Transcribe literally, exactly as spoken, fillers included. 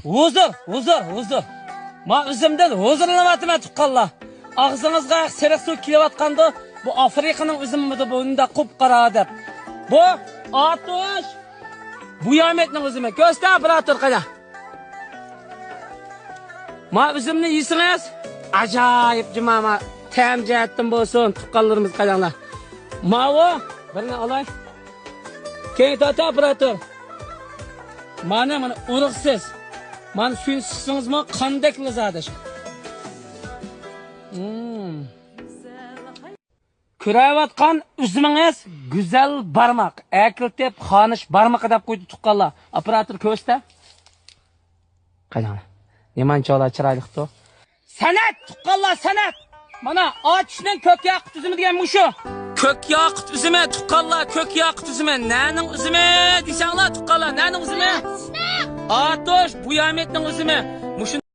ھۇزۇر، ھۇزۇر، ھۇزۇر. ما ئۈزۈمدىن ھۇزۇرلىنىۋاتىمەن، تۇغقانلار. ئاغزىڭىزغا سېرىق سۇ كېلىۋاتقاندۇ، بۇ ئافرىقىنىڭ ئۈزۈمىدۇ، بۇنداق قۇپقارا دەپ. بۇ ئاتۇش بۇيامەتنىڭ ئۈزۈمى. كۆرسىتە، ئاپپاراتور، قايدا؟ ما ئۈزۈمنى يېسىڭىز، ئاجايىپ جۇما، ما تەم جەھەتتىن بولسۇن، تۇغقانلىرىمىز، قاراڭلار. ماۋۇ، بىرنى ئالاي. كېيىن تارتا، ئاپپاراتور. مانا، مانا، ئۇرۇقسىز. مانا سۈيىنى سىقسىڭىزمۇ، قاندەكلا زادى. مم. كۆرۈۋاتقان ئۈزۈمىڭىز گۈزەل بارماق. ئەكېلىپ خانىش بارمىقى دەپ قويدى، تۇغقانلار. ئاپپاراتور، كۆرسىتە. قاراڭلار. نېمانچىلا چىرايلىقتۇ. سەنئەت، تۇغقانلار، سەنئەت. مانا، ئاتۇشنىڭ كۆك ياقۇت ئۈزۈمى دېگەن مۇشۇ. كۆك ياقۇت ئۈزۈمى، تۇغقانلار، كۆك ياقۇت ئۈزۈمى. نەنىڭ ئۈزۈمى دېسەڭلار، تۇغقانلار، نەنىڭ ئۈزۈمى؟ ئاتۇش بۇيامەتنىڭ ئۈزۈمى. مۇشۇ